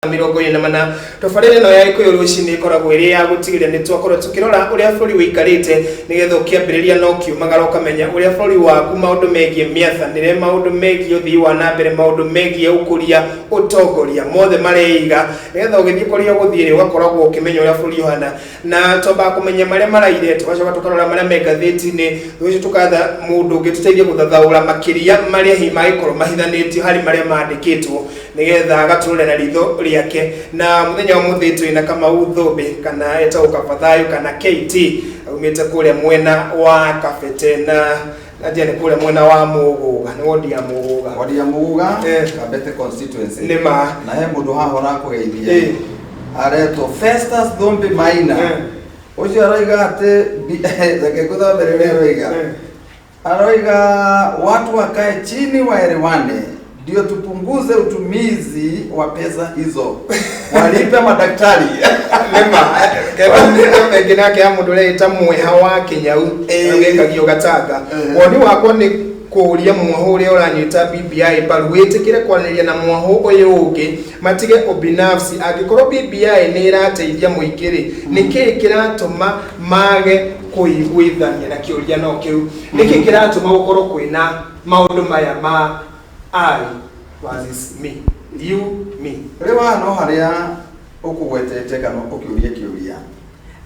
44. Tabarĩra ĩno ya Gĩkũyũ Rũcinĩ ĩkoragwo ĩrĩ ya gũtigĩrĩra nĩ twakorwo tũkĩrora ũrĩa bũrũri ũikarĩte, nĩgetha ũkĩambĩrĩria na ũkiumagara ũkamenya ũrĩa bũrũri waku, maũndũ megiĩ mĩathanĩre, maũndũ megiĩ ũthii wa na mbere, maũndũ megiĩ ũkũria, ũtongoria, mothe mareiga, nĩgetha ũgĩthiĩ kũrĩa ũgũthiĩ rĩ, ũgakoragwo ũkĩmenya ũrĩa bũrũri ũhana. Na twambaga kũmenya marĩa maraire, tũgacoka tũkarora marĩa me ngathĩti-inĩ, thutha ũcio tũkatha mũndũ ũngĩ tũteithie gũthathaũra makĩria marĩa hihi mangĩkorwo mahithanĩtio harĩ marĩa mandĩkĩtwo, nĩgetha agatũrore na ritho rĩake. Na mũthenya wa mũthĩ twĩ na Kamau Thũmbĩ, kana etagwo Kabathayo kana KT, aumĩte kũrĩa mwena wa Kabete, na na nĩ kũrĩa mwena wa Mũgũga, nĩ wondi ya Mũgũga. Wodi ya Mũgũga. Kabete constituency. Nĩ ma. Na he mũndũ haha ũrakũgeithia. Aretwo Festus Thũmbĩ Maina. Ũcio aroiga atĩ reke ngũthomere ũrĩa aroiga. Aroiga watu wakae chini waelewane, ndio tupunguze utumizi wa pesa hizo, walipe madaktari. Nĩma ĩngĩ nake ya mũndũ ũrĩa ĩta Mweha wa Kĩnyau, ũgĩkagio Gatanga. Woni wakwa nĩ kũũria mwahũ ũrĩa ũranyita BBI mbaru wĩtĩkĩre kwaranĩria na mwahũ ũyũ ũngĩ, matige ubinafsi. Angĩkorwo BBI nĩ ĩrateithia mũingĩ rĩ, nĩkĩĩ kĩratũma mage kũiguithania? Na kĩũria no kĩu, nĩkĩĩ kĩratũma gũkorwo kwĩna maũndũ maya ma I versus me, you me? Rĩu haha no harĩa ũkũgwetete kana ũkĩũria kĩũria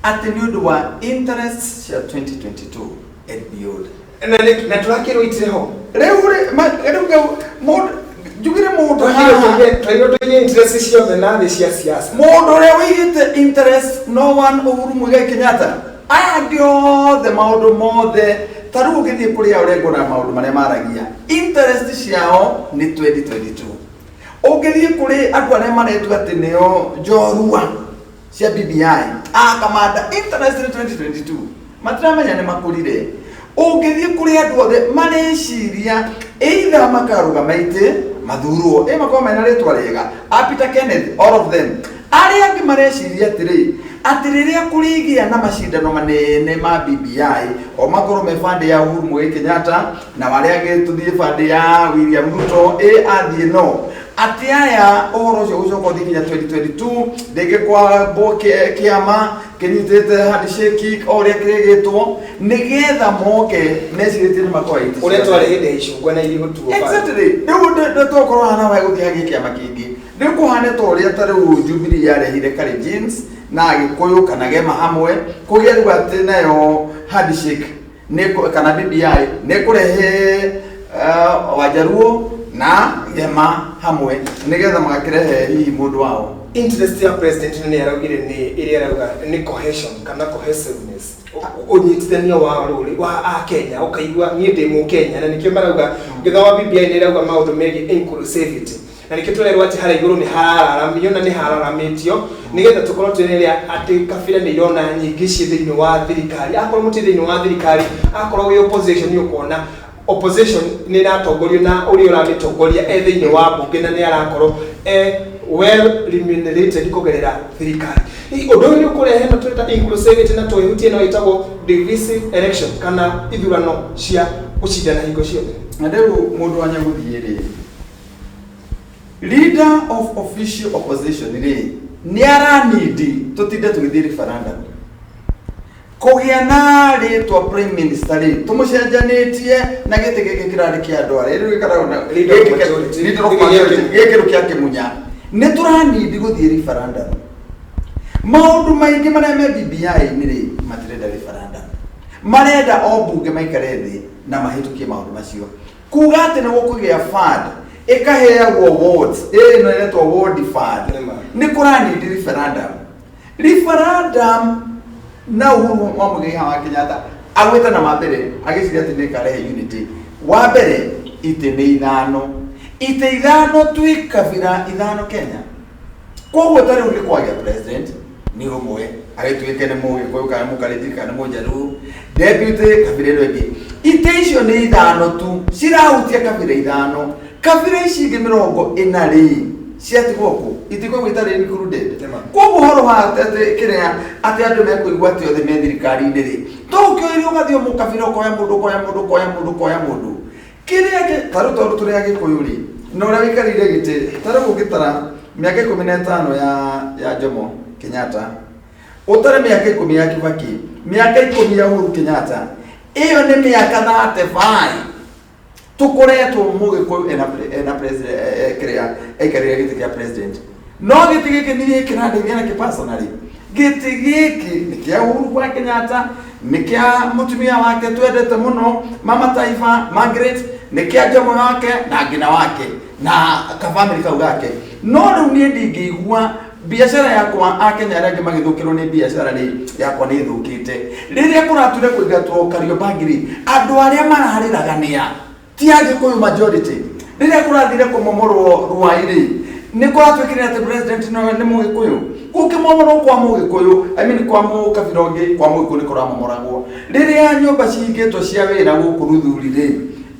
atĩ nĩ ũndũ wa interests cia 2022 and beyond. Na na tũrakĩrwo itire ho. Rĩu rĩ rĩu mũndũ njugire mũndũ haha. Tũrakĩrwo tũige interest ciothe na thĩ cia siasa. Mũndũ ũrĩa ũigĩte interest no one, Uhuru Muigai Kenyatta. Aya angĩ othe, maũndũ mothe, ta rĩu ũngĩthiĩ kũrĩa ũrĩa nguona maũndũ marĩa maragia, interest ciao nĩ 2022. Ũngĩthiĩ kũrĩ andũ arĩa maretua atĩ nĩo njorua cia BBI, a kamanda, interest nĩ 2022, matiramenya nĩ makũrire. Ũngĩthiĩ kũrĩ andũ othe, mareciria either makarũgama itĩ mathurwo, ĩ makorwo mena rĩtwa rĩega, a Peter Kenneth, all of them. Arĩa angĩ mareciria atĩrĩ, atĩ rĩrĩa kũrĩgĩa na macindano manene ma BBI, o makorwo me bandĩ ya Uhuru Muigai Kenyatta na arĩa angĩ tũthiĩ bandĩ ya William Ruto, ĩ athiĩ no atĩ aya ũhoro ũcio gũcoka ũthiĩ nginya 2022, rĩngĩ kwambwo kĩama kĩnyitĩte handshake o ũrĩa kĩrĩgĩtwo, nĩgetha moke mecirĩtie nĩ makoya itĩ. Ũrĩa twarĩ hĩndĩ ya icungwa na irigũtuo. Exactly. Rĩu tũkorwo hana wa gũthiĩ hagĩe kĩama kĩngĩ, rĩu kũhane ta ũrĩa ta rĩu Jubilee yarehire Kalenjins na Agĩkũyũ kana Gema hamwe, kũgĩa rĩu atĩ nayo handshake kana BBI nĩ kũrehe Wajaruo na Gema hamwe, nĩgetha magakĩrehe hihi mũndũ wao. Interest ya president nĩ araugire nĩ ĩrĩa arauga nĩ cohesion kana cohesiveness, ũnyitithania wa rũrĩ wa Akenya, ũkaigua niĩ ndĩ Mũkenya. Na nĩkĩo marauga ngĩthoma BBI nĩ ĩrauga maũndũ megiĩ inclusivity, na nĩkĩo tũrerwo atĩ harĩa igũrũ nĩ harararamio na nĩ hararamĩtio, nĩgetha tũkorwo twĩrĩrĩa atĩ kabira nĩ irona nyingĩ ciĩ thĩinĩ wa thirikari. Akorwo mũtirĩ thĩinĩ wa thirikari, akorwo wĩ opposition, ũkona opposition nĩ ĩratongorio na ũrĩa ũramĩtongoria e thĩinĩ wa mbunge, na nĩ arakorwo e well remunerated kũgerera thirikari. Hihi ũndũ ũyũ nĩ ũkũrehe na twĩta inclusivity na twĩhutie no ĩtagwo divisive election kana ithurano cia gũcindana hingo ciothe? Na rĩu mũndũ wa nyagũthiĩ rĩ, leader of official opposition rĩ, nĩ aranindi tũtinde tũgĩthiĩ referendum kũgĩa na rĩtwa prime minister rĩ, tũmũcenjanĩtie na gĩtĩ gĩkĩ kĩrarĩ kĩa andũ arĩa rĩu gĩkoragwo na Leader of majority. Leader of majority, gĩkĩ rĩu kĩa kĩmunya, nĩ tũranindi gũthiĩ referendum. Maũndũ maingĩ marĩa me BBI-inĩ rĩ, matirenda referendum, marenda o mbunge maikare thĩ na mahĩtũkie maũndũ macio. Kuga atĩ nĩ gũkũgĩa fund ĩkaheagwo wards, ĩno ĩretwo ward fund. Nĩma. Nĩ kũranindi referendum, referendum na Uhuru wa Muigai wa Kenyatta agwĩte na mambere agĩciria atĩ nĩ ĩkarehe unity. Wa mbere, itĩ nĩ ithano, itĩ ithano, twĩ kabira ithano Kenya. Koguo ta rĩu nĩ kwagĩa president nĩ ũmwe, agĩtuĩke nĩ Mũgĩkũyũ kana Mũkalenjin kana nĩ Mũjaluo, deputy kabira ĩno ĩngĩ, itĩ icio nĩ ithano tu cirahutia kabira ithano. Kabira ici ingĩ 40 rĩ, ciatigwo kũ? Itigwo itarĩ included. Nĩma. Koguo ũhoro wa atĩ kĩrĩa atĩ andũ mekũigua atĩ othe me thirikari-inĩ rĩ, to ũkĩoire ũgathiĩ o mũkabira, ũkoya mũndũ, ũkoya mũndũ, ũkoya mũndũ, ũkoya mũndũ kĩrĩa ta rĩu tondũ tũrĩ Agĩkũyũ rĩ, na ũrĩa wĩikarĩire gĩtĩ ta rĩu ũngĩtara Mĩaka 15 ya Jomo Kenyatta, ũtare mĩaka 10 ya Kibaki, mĩaka 10 ya Uhuru Kenyatta, ĩyo nĩ mĩaka 35 tukoretwo mũgĩkũyũ ena president, kĩrĩa aikarĩire gĩtĩ kĩa president. No gĩtĩ gĩkĩ nĩ kĩrandeithia nakĩ personally? Gĩtĩ gĩkĩ nĩ kĩa Uhuru wa Kenyatta, nĩ kĩa mũtumia wake twendete mũno, Mama Taifa Margaret, nĩ kĩa Jomo wake na ngina wake na kabamĩrĩ kau gake. No rĩu niĩ ndingĩigua biacara yakwa, akenya arĩa angĩ magĩthũkĩrwo nĩ biacara rĩ, yakwa nĩ ĩthũkĩte. Rĩrĩa kũrature kũingatwo Kariobangi rĩ, andũ arĩa mararĩraga nĩa? Ti Agĩkũyũ majority. Rĩrĩa kũrathire kũmomorwo Ruai rĩ, nĩ kũratuĩkire atĩ president no nĩ mũgĩkũyũ. Gũkĩmomorwo kwa mũgĩkũyũ, I mean kwa mũkabira ũngĩ, kwa mũgĩkũyũ nĩ kũramomoragwo. Rĩrĩa nyũmba cihingĩtwo cia wĩra gũkũ Ruthuri rĩ,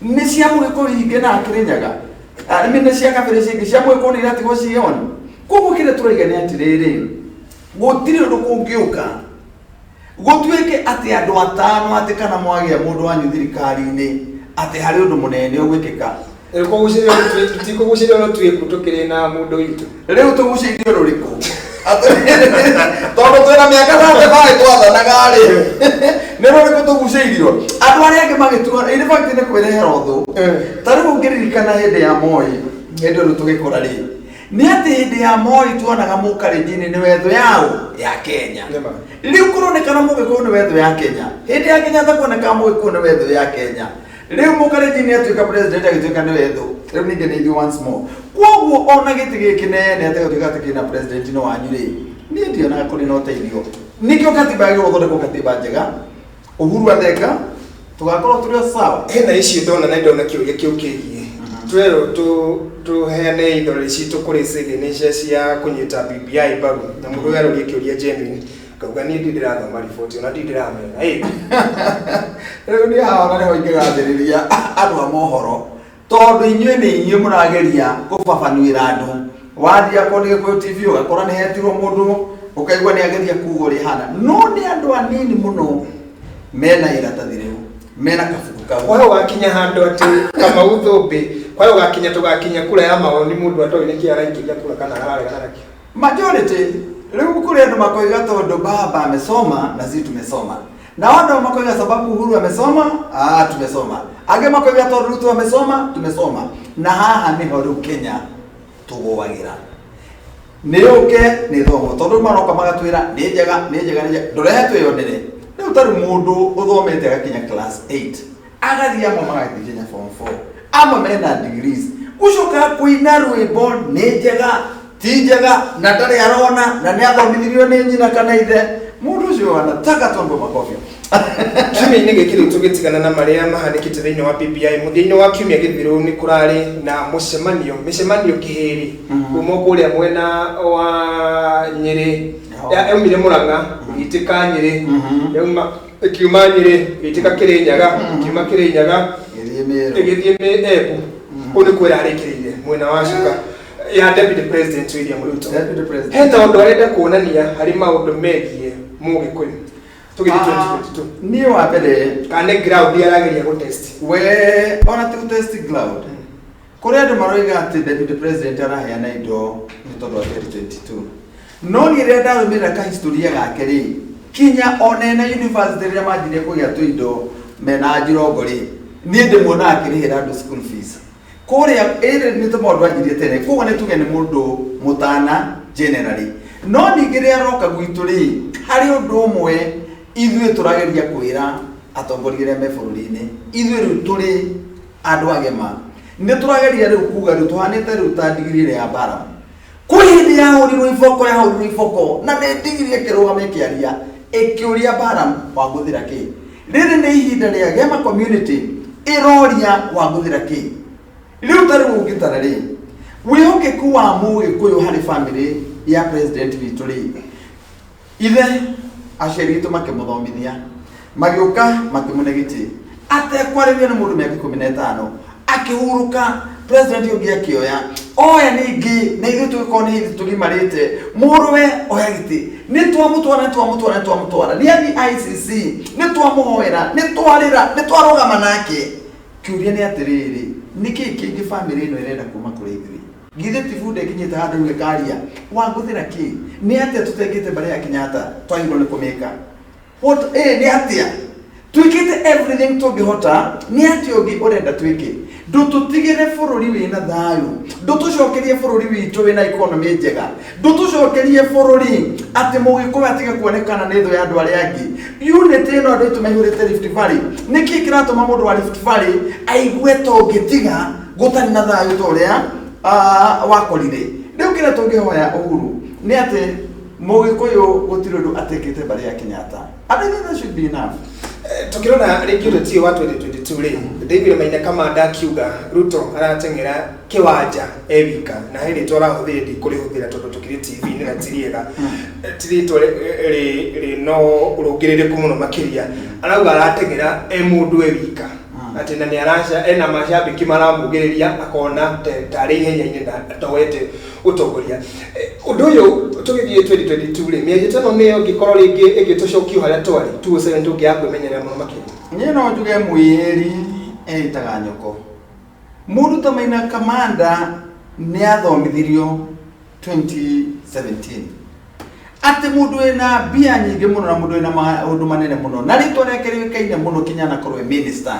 nĩ cia mũgĩkũyũ hinge na Kĩrĩnyaga? I mean, nĩ cia kabira ici ingĩ, cia mũgĩkũyũ nĩ iratigwo ciĩ on. Koguo kĩrĩa tũraiga nĩ atĩrĩrĩ, gũtirĩ ũndũ kũngĩũka gũtuĩke atĩ andũ atano atĩ kana mwagĩa mũndũ wanyu thirikari-inĩ atĩ harĩ ũndũ mũnene ũgwĩkĩka. Tikũgucĩrĩrio rũtuĩku tũkĩrĩ na mũndũ witũ. Rĩu tũgucĩirio rũrĩkũ? Tondũ twĩna mĩaka 35 twathanaga rĩ, nĩ rũrĩkũ tũgucĩirio? Andũ arĩa angĩ magĩtua, in fact nĩ kwĩrehera ũthũ. Ta rĩu ũngĩririkana hĩndĩ ya Moi, hĩndĩ ĩyo tũgĩkũra rĩ, nĩ atĩ hĩndĩ ya Moi tuonaga mũkarenjini nĩ wetho yao ya Kenya. Nĩma. Rĩu kũronekana mũgĩkũyũ nĩ wetho ya Kenya. Hĩndĩ ya Kenyatta kuonekaga mũgĩkũyũ nĩ wetho ya Kenya. Rĩu mũkarenjini atuĩka president, agĩtuĩka nĩ wetho. Rĩu ningĩ nĩ ithuĩ once more. Koguo ona gĩtĩ gĩkĩ nene atĩ gũtuĩka atĩ kĩna president nĩ wanyu rĩ, niĩ ndionaga kũrĩ na ũteithio. Nĩkĩo katiba yagĩrĩirwo gũthondekwo, katiba njega. Uhuru athenga, tũgakorwo tũrĩ o sawa. Hena icio ndona na ndona kĩũria kĩu kĩgiĩ twerwo tũheane ithore citũ kũrĩ signature cia kũnyita BBI mbaru, na mũndũ ũyũ aroria kĩũria genuine, ngauga niĩ ndirĩ ndĩrathoma riboti, ona ndirĩ ndĩramĩona. Ĩ. Rĩu niĩ haha ona nĩho ingĩgathĩrĩria andũ a mohoro, tondũ inyuĩ nĩ inyuĩ mũrageria kũbabanuĩra andũ. Wathiĩ akorwo nĩ Gĩkũyũ TV, ũgakora nĩ hetirwo mũndũ, ũkaigua nĩ ageria kuga ũrĩa ĩhana, no nĩ andũ anini mũno mena iratathi rĩu, mena kabuku kau. Kwayo gakinya handũ atĩ Kamau Thũmbĩ, kwayo gakinya tũgakinya kura ya mawoni, mũndũ atoĩ nĩkĩ araikĩria kura kana araregana nakĩo. Majority rĩu kũrĩ andũ makoiga tondũ baba amesoma na sisi tumesoma, na andũ makoiga sababu Uhuru amesoma, ah, tumesoma. Angĩ makoiga tondũ Ruto amesoma, tumesoma. Na haha nĩho rĩu Kenya tũgũagĩra. Nĩ yũke nĩ thomo, tondũ maroka magatwĩra nĩ njega, nĩ njega, nĩ njega, ndũrehe twĩyonere. Rĩu tarĩ mũndũ ũthomete agakinya class 8, agathiĩ, amwe magathiĩ nginya form 4, amwe mena degrees, gũcoka kũina rwĩmbo nĩ njega ti njega, na ndarĩ arona na nĩ athomithirio nĩ nyina kana ithe. Mũndũ ũcio anataka tuombe makobi. Kiumia-inĩ gĩkĩ rĩu, tũgĩtigana na marĩa mahanĩkĩte thĩinĩ wa BBI, mũthia-inĩ wa kiumia gĩthiru nĩ kũrarĩ na mũcemanio, mĩcemanio kĩhĩrĩ kuma kũrĩa mwena wa Nyĩrĩ. Yaumire Mũrang'a ĩgĩitĩka Nyĩrĩ, yauma ĩkiuma Nyĩrĩ ĩgĩitĩka Kĩrĩnyaga, ĩkiuma Kĩrĩnyaga Gĩthiĩ Mĩrũ. Ĩgĩthiĩ Embu. Kũu nĩ kwĩra arĩkĩrĩire mwena wa Cuka ya Deputy President William Ruto. Deputy President. Hena ũndũ arenda kuonania harĩ maũndũ megiĩ mũgĩkũyũ tũgĩthiĩ 2022? Niĩ wa mbere, kana nĩ ground arageria gũtest? We ona ti test ground. Kũrĩ andũ maroiga atĩ Deputy President araheana indo nĩ tondũ wa 2022, no niĩ rĩrĩa ndarũmĩrĩra kahistoria gake rĩ, kinya ona ena university rĩrĩa manjirie kũgĩa tũindo mena njirongo rĩ, niĩ ndĩmuona akĩrĩhĩra andũ school fees kũrĩa ĩrĩ nĩ ta maũndũ anjirie tene. Koguo nĩ tuge nĩ mũndũ mũtana generally. No ningĩ rĩrĩa aroka gwitũ rĩ, harĩ ũndũ ũmwe ithuĩ tũrageria kwĩra atongoria arĩa me bũrũri-inĩ. Ithuĩ rĩu tũrĩ andũ agema, nĩ tũrageria rĩu kuga rĩu tũhanĩte rĩu ta ndigiri ĩrĩa ya Balaam. Kwĩ hĩndĩ yahũrirwo iboko, yahũrirwo iboko na nĩ ndigiri ĩkĩrũgama ĩkĩaria, ĩkĩũria Balaam, "Wangũthĩra kĩ?" Rĩrĩ nĩ ihinda rĩa Gema community ĩroria, "Wangũthĩra kĩ?" Rĩu ta rĩu ũngĩtara rĩ, wĩhokeku wa mũgĩkũyũ harĩ family ya president witũ rĩ, ithe aciari itũ makĩmũthomithia, magĩũka makĩmũne gĩtĩ atekwarĩrio nĩ mũndũ mĩaka 15, akĩhurũka, president ũngĩ akĩoya oya ningĩ, na ithuĩ tũgĩkorwo nĩ hĩndĩ tũgimarĩte, mũrũwe oya gĩtĩ. Nĩ twamũtwara, nĩ twamũtwara, nĩ twamũtwara, nĩ athiĩ ICC, nĩ twamũhoera, nĩ twarĩra, nĩ twarũgama nake. Kĩũria nĩ atĩrĩrĩ, nĩ kĩĩ kĩngĩ family ĩno ĩrenda kuma kũrĩ ithuĩ? Githĩ ti bunda ĩkinyĩte handũ rĩu ĩkaria wangũthĩra kĩ? Nĩ atĩa tũtekĩte mbarĩ ya Kenyatta twagĩrĩirwo nĩ kũmĩka? What, nĩ atĩa twĩkĩte everything tũngĩhota? Nĩ atĩa ũngĩ ũrenda twĩke? Ndũtũtigĩre bũrũri wĩna thayũ, ndũtũcokerie bũrũri witũ wĩna economy njega, ndũtũcokerie bũrũri atĩ mũgĩkũyũ atige kuonekana nĩ thũ ya andũ arĩa angĩ. Unity ĩno andũ aitũ maihũrĩte Rift Valley, nĩkĩ kĩratũma mũndũ wa Rift Valley aigue ta ũngĩtiga gũtarĩ na thayũ ta ũrĩa wakorire? Rĩu kĩrĩa tũngĩhoya Uhuru nĩ atĩ mũgĩkũyũ gũtirĩ ũndũ atekĩte mbarĩ ya Kenyatta. And I think that should be enough. Tukirora rĩngĩ ũteti ũyũ wa 2022 rĩ, ndaiguire Maina Kamanda akiuga Ruto arateng'era kĩwanja e wika, na he rĩtwa arahũthĩrire, ndikũrĩhũthĩra tondũ tũkĩrĩ TV-inĩ na ti rĩega. Ti rĩtwa rĩ no ũrũngĩrĩrĩku mũno makĩria. Arauga arateng'era e mũndũ e wika, atĩ na nĩ araca ena macambĩki maramugĩrĩria, akona tarĩ ihenya-inĩ na atoete ũtongoria. Ũndũ ũyũ tũgĩthiĩ 2022 rĩ, mĩario ta ĩno nĩyo ĩngĩkorwo rĩngĩ ĩgĩtũcokia harĩa twarĩ 2007, tũngĩaga kwĩmenyerera mũno makĩria. Niĩ no njuge mwĩĩri eĩtaga nyoko. Mũndũ ta Maina Kamanda nĩ athomithirio 2017 atĩ mũndũ wĩna mbia nyingĩ mũno na mũndũ wĩna maũndũ manene mũno na rĩtwa rĩake rĩũĩkaine mũno kinya anakorwo e minister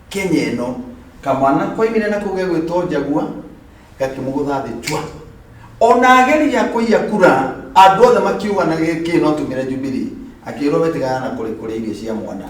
Kenya ĩno, kamwana koimire na kũu gegwĩtwo Njagua gakĩmũgũtha thĩ chwa. Ona ageria kũiya kura, andũ othe makiuga na gĩkĩ no tumire Jubilee, akĩrwo we tigana na kũrĩ kũrĩa irio cia mwana.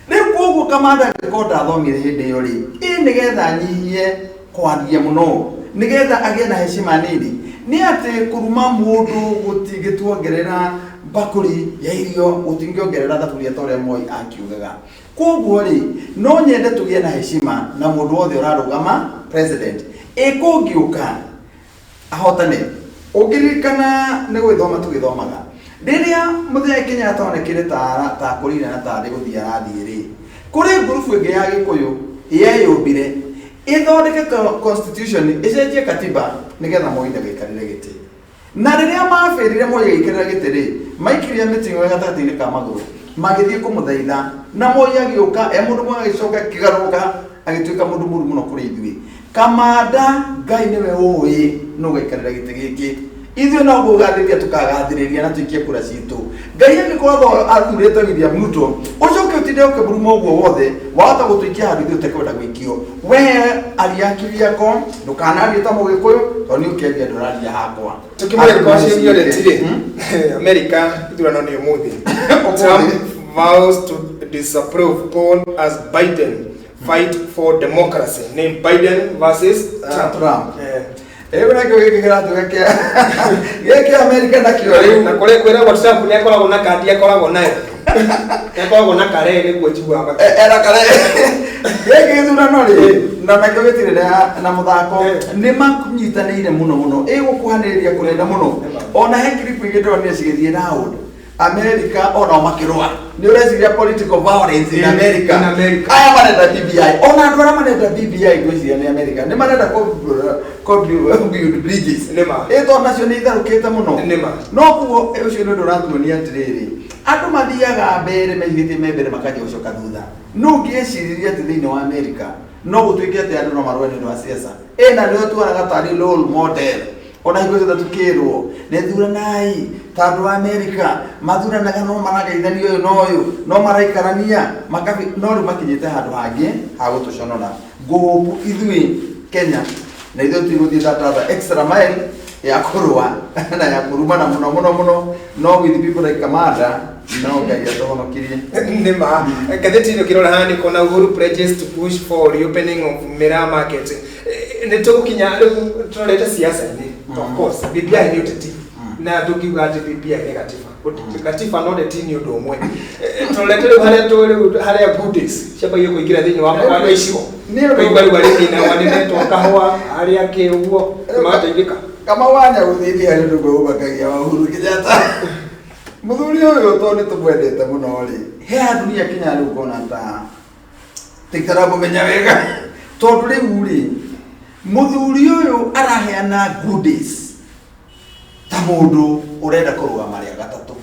Rĩu koguo Kamanda angĩkorwo ndathomire hĩndĩ ĩyo rĩ, ĩ nĩgetha anyihie kwaria mũno, nĩgetha agĩe na heshima nini, nĩ atĩ kũruma mũndũ gũtingĩtuongerera mbakũri ya irio, gũtingĩongerera thaburia ta ũrĩa Moi akiugaga. Koguo rĩ, no nyende tũgĩe na heshima na mũndũ wothe ũrarũgama president. Ĩ kũngĩũka ahotane, ũngĩririkana nĩ gũgĩthoma tũgĩthomaga rĩrĩa Mũthee Kenyatta onekire ta akũrire na tarĩ gũthiĩ arathiĩ rĩ, kũrĩ ngurubu ĩngĩ ya Gĩkũyũ yeyũmbire ĩthondeke constitution, ĩcenjie katiba nĩgetha Moi ndagaikarĩre gĩtĩ. Na rĩrĩa mabĩrire Moi agĩikarĩra gĩtĩ rĩ, maikirie mĩting'oe gatagatĩ-inĩ ka magũrũ magĩthiĩ kũmũthaitha, na Moi agĩũka e mũndũ mwega, agĩcoka akĩgarũrũka agĩtuĩka mũndũ mũru mũno kũrĩ ithuĩ. Kamanda, Ngai nĩwe ũĩ nũ ũgaikarĩra gĩtĩ gĩkĩ. Ithuĩ no kũgathĩrĩria tũkagathĩrĩria na tũikie kura citũ. Ngai angĩkorwo athurĩte William Ruto, ũcoke ũtinde ũkĩmũruma ũguo wothe, wahota gũtũikia handũ ithuĩ tũtekwenda gũikio. We aria kivyako, ndũkanarie ta mũgĩkũyũ, tondũ nĩ ũkĩambia ndũraria hakwa. Tukĩmũrĩa kwacirio ũteti rĩ, America ithurano nĩ ũmũthĩ. Trump vows to disapprove poll as Biden fight for democracy. Nĩ Biden versus Trump. Trump. Rĩu nakĩo gĩkĩ kĩratuĩka kĩa gĩkĩ America nakĩo rĩu. Na kũrĩa kwĩragwo Trump nĩ akoragwo na kandi, akoragwo nayo, nĩ akoragwo na kare, nĩguo njiguaga. Era kare gĩkĩ gĩthurano rĩ, na nakĩo gĩtirĩ na mũthako. Nĩ manyitanĩire mũno mũno, ĩgũkuhanĩrĩria kũnene mũno. Ona he clip ingĩ ndĩronire cigĩthiĩ round America, onao makĩrũa. Nĩ ũreciria political violence in America? In America. Aya marenda BBI, ona andũ arĩa marenda BBI ngwĩciria nĩ America nĩ marenda build bridges. Nĩ ma. Ĩ tondũ nacio nĩ itharũkĩte mũno. Nĩ ma. No koguo ũcio nĩ ũndũ ũratuonia atĩrĩrĩ, andũ mathiaga mbere meigĩtie me mbere, makanjia gũcoka thutha. No ũngĩeciririe atĩ thĩinĩ wa America no gũtuĩke atĩ andũ no marũe nĩ ũndũ wa siasa, ĩna nĩo tuonaga tarĩ role model. Ona hingo ciothe tukĩrwo nĩ thuranai ta andũ a America mathuranaga, no marageithania ũyũ na ũyũ, no maraikarania makabi, no rĩu makinyĩte handũ hangĩ ha gũtũconora. Ngũhũpu ithuĩ Kenya na ithuĩ tũigũthiĩ that other extra mile ya kũrũa na ya kũrumana mũno mũno mũno. No with people like Kamanda, no Ngai atũhonokirie. Nĩ ma ngathĩti-inĩ ũkĩrora haha nĩ kuona Uhuru pledges to push for reopening of Miraa market. Nĩ tũgũkinya rĩu tũrorete siasa-inĩ. Of course BBI nĩ ũteti, na ndũngiuga atĩ BBI nĩ gatiba. Gatiba no ũteti nĩ ũndũ ũmwe. Tũrorete rĩu harĩa tũ rĩu harĩa goodies ciambagia kũingĩra thĩinĩ wa wa icigo. Ũkaigua rĩu arĩmi nao nĩmetwo kahũa arĩa angĩ ũguo magateithĩka. Kama wanya gũthĩithia harĩ ũndũ ũmwe ũmakagia wa Uhuru Kenyatta, mũthuri ũyũ, tondũ nĩ tũmwendete mũno rĩ, he handũ niĩ akinya rĩu ngona ta titaramũmenya wega, tondũ rĩu rĩ, mũthuri ũyũ araheana goodies ta mũndũ ũrenda kũrũgama rĩa gatatũ.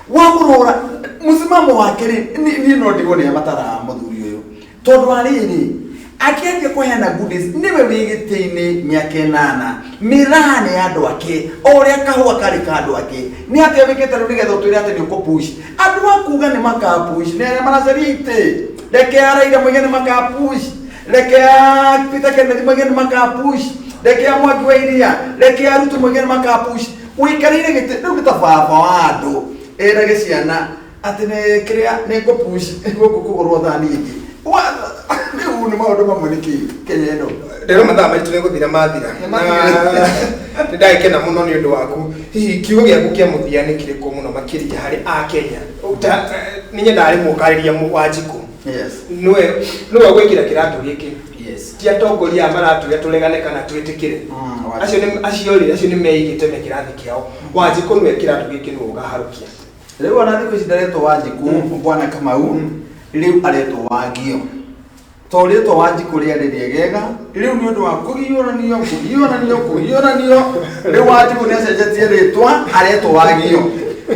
Wamũrora mũsimamo wake rĩ, niĩ no ndigwo nĩ amataraga mũthuri ũyũ, tondũ wa rĩrĩ Akĩanjia kũheana goodies, nĩwe wĩ gĩtĩ-inĩ mĩaka 8, mĩraha nĩ ya andũ ake, o ũrĩa kahũa karĩ ka andũ ake. Nĩ atĩa wĩkĩte rĩu nĩgetha ũtwĩre atĩ nĩ ũkũpush? Andũ a kuga nĩ makapush nĩ arĩa maracaria itĩ. Reke a Raila moige nĩ makapush, reke a Peter Kenneth moige nĩ makapush, reke a Mwangi wa Iria, reke a Ruto moige nĩ makapush. Ũikarĩire gĩtĩ rĩu nĩ ta baba wa andũ ĩrage ciana atĩ nĩ kĩrĩa nĩ ngũpush gũkũ kũgũrwo thani ĩngĩ. Rĩu nĩ maũndũ mamwe nĩkĩ Kenya ĩno. Rĩrĩa mathaa maitũ nĩ gũthira mathira. Nĩ mathira. Na nĩ ndagĩkena mũno nĩ ũndũ waku. Hihi kiugo gĩaku kĩa mũthia nĩ kĩrĩkũ mũno makĩria harĩ Akenya? Nĩ nyendaga rĩmwe ũkarĩria Wanjikũ. Yes. Nĩwe ũgwĩkĩra kĩratũ gĩkĩ. Yes. Ti atongoria aya maratwĩra tũregane kana twĩtĩkĩre. Acio nĩ acio rĩ, acio nĩ meigĩte me kĩrathi kĩao. Wanjikũ nĩwe kĩratũ gĩkĩ nĩwe ũkaharũkia. Rĩu ona thikũ ici ndaretwo Wanjikũ, bwana Kamau, rĩu aretwo Wangio. To rĩtwa Wanjikũ rĩarĩ rĩegega, rĩu nĩ ũndũ wa kũgiũranio, kũgiũranio, kũgiũranio, rĩu Wanjikũ nĩ acenjetie rĩtwa, aretwo Wagio.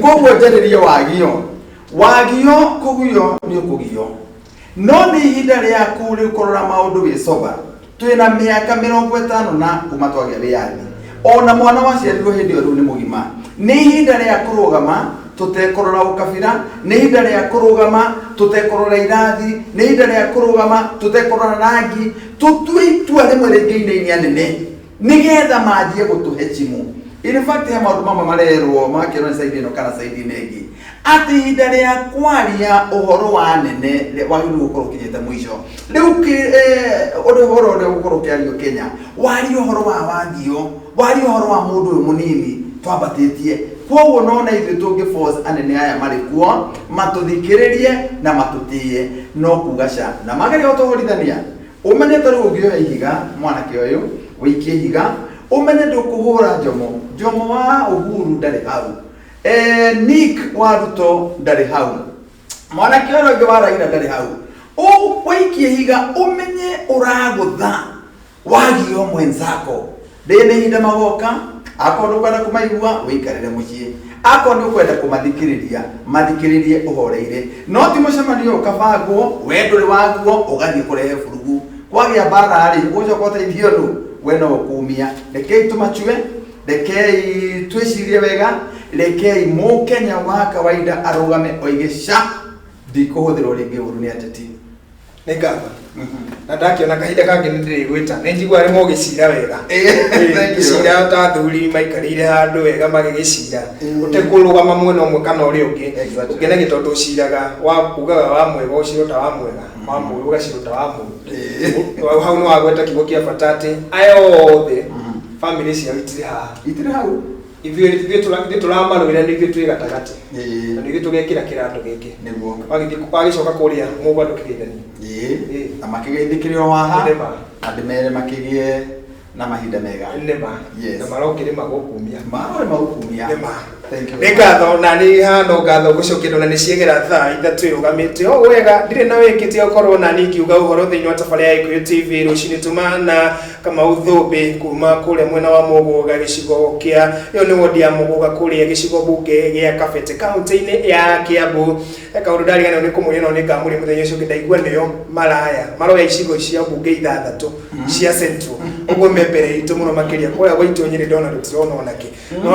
Koguo njarĩrie Wagio. Wagio kũgio nĩ ũkũgio. No nĩ ihinda rĩaku rĩu kũrora maũndũ wĩ sober. Twĩna mĩaka 50 na kuma twagĩa wĩyathi. Ona mwana waciarirwo hĩndĩ ĩyo rĩu nĩ mũgima. Nĩ ihinda rĩa kũrũgama tũtekũrora ũkabira, nĩ ihinda rĩa kũrũgama tũtekũrora irathi, nĩ ihinda rĩa kũrũgama tũtekũrora rangi, tũtue itua rĩmwe rĩngĩinainia anene nĩgetha manjie gũtũhe chimu. In fact, he maũndũ mamwe marerwo makĩrwo nĩ side ĩno kana side ĩno ĩngĩ, atĩ ihinda rĩa kwaria ũhoro wa nene wagĩrĩirwo gũkorwo ũkinyĩte mũico. Rĩu ũndũ ũhoro ũrĩa ũgũkorwo ũkĩario Kenya, waria ũhoro wa Wangio, waria ũhoro wa mũndũ ũyũ mũnini twambatĩtie. Koguo nona ithuĩ tũngĩ force anene aya marĩ kuo matũthikĩrĩrie na matũtĩe, no kuga ca na mageria gũtũhũrithania. Ũmenye ta rĩu ũngĩoya ihiga mwanake ũyũ ũikie ihiga, ũmenye ndũkũhũra Jomo. Jomo wa Uhuru ndarĩ hau, Nick wa Ruto ndarĩ hau, mwanake ũrĩa ũngĩ wa Raila ndarĩ hau. Ũikie ihiga ũmenye ũragũtha Wagio mwenzako. Rĩrĩ nĩ ihinda magoka, akorwo ndũkwenda kũmaigua wĩikarĩre mũciĩ, akorwo nĩ ũkwenda kũmathikĩrĩria mathikĩrĩrie ũhoreire, no ti mũcemanio ũkabangwo we ndũrĩ waguo ũgathiĩ kũrehe burugu. Kwagĩa mbara rĩ, ũgũcoka ũteithio nũ? We no ũkumia. Rekei tũmachue, rekei twĩcirie wega, rekei mũkenya wa kawaida arũgame oige ca, ndikũhũthĩrwo rĩngĩ ũru nĩ ateti. Nĩ ngatho. Na ndakĩona kahinda kangĩ nĩ ndĩrĩgwĩta. Nĩ njiguaga rĩmwe ũgĩcira wega. Thank you. Gĩcira ta athuri maikarĩire handũ wega magĩgĩcira. Ũtekũrũgama mwena ũmwe kana ũrĩa ũngĩ. Ũngenagia tondũ ũciraga wa ugaga wa mwega ũciro ta wa mwega, wa mũũru ũgaciro ta wa mũũru. Hau nĩ wagweta kiugo kĩa bata atĩ aya othe bamĩrĩ ciao itirĩ haha. Itirĩ hau. Ithuĩ tũramarũĩra nĩ ithuĩ twĩ gatagatĩ. Na nĩ ithuĩ tũgekĩra kĩratũ gĩkĩ. Nĩguo. Wagĩcoka kũrĩa mũgwa ndũkĩgeithanie. Na makĩgeithĩkĩre o haha. Nĩma. Na ndĩmere makĩgĩe na mahinda mega. Nĩma. Yes. Na marokĩrĩma gũkumia. Marorĩma gũkumia. Nĩma. Thank you. Nĩ ngatho na nĩ hano ngatho gũcokia ndona nĩ ciegera thaa 3 ĩrũgamĩte o wega, ndirĩ na wĩkĩtie ũkorwo na niĩ ngiuga ũhoro thĩinĩ wa tabarĩra ya Gĩkũyũ TV rũcinĩ tuma na Kamau Thũmbĩ kuma kũrĩa mwena wa Mũgũga gĩcigo kĩa ĩyo nĩ wodi ya Mũgũga kũrĩa gĩcigo mbunge gĩa Kabete kaunti-inĩ ya Kiambu. Kaũndũ ndariganĩrwo nĩ kũmũria no nĩ ngamũria mũthenya ũcio ũngĩ, ndaigua nĩo maraya maroya icigo cia mbunge 6 cia Central, ũguo me mbere itũ mũno makĩria kũrĩa gwaitũ Nyĩrĩ ndona tũtirona onakĩ,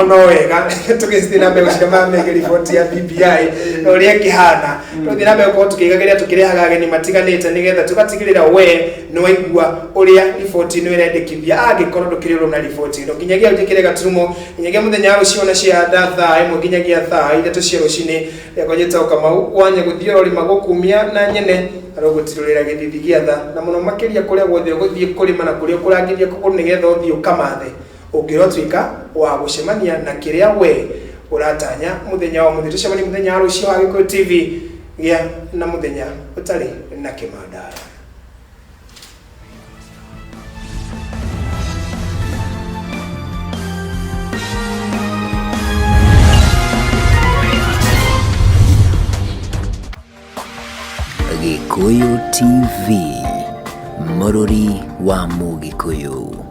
no wega tũgĩthiĩ na mbere gũcira mamege riboti ya BBI na ũrĩa ĩkĩhana, tũgĩthiĩ na mbere gũkorwo tũkĩigagĩrĩra tũkĩrehaga ageni matiganĩte nĩgetha tũgatigĩrĩra we nĩ waigua ũrĩa riboti ĩno ĩrendekithia. Angĩkorwo ndũkĩrĩ ũrona riboti ĩno, nginyagia njĩkĩre gaturumo nginyagia mũthenya wa rũciũ na cia thaa 1 nginyagia thaa 3 cia rũcinĩ. Rĩakwa njĩtagwo Kamau wanya gũthiĩ ũrorĩma gũkumia na nyene arogũtirũrĩra gĩthithi gĩa tha na mũno makĩria kũrĩa guothe ũgũthiĩ kũrĩma na kũrĩa ũkũrangithia kũgũrũ nĩgetha ũthiĩ ũkamathe ũngĩrotuĩka wa gũcemania na kĩrĩa we ũratanya mũthenya wa mũthĩ. Tũcemanie mũthenya wa rũciũ wa Gĩkũyũ TV. Gĩa na mũthenya ũtarĩ na kĩmandara. Gĩkũyũ TV, mũrũri wa Mũgĩkũyũ.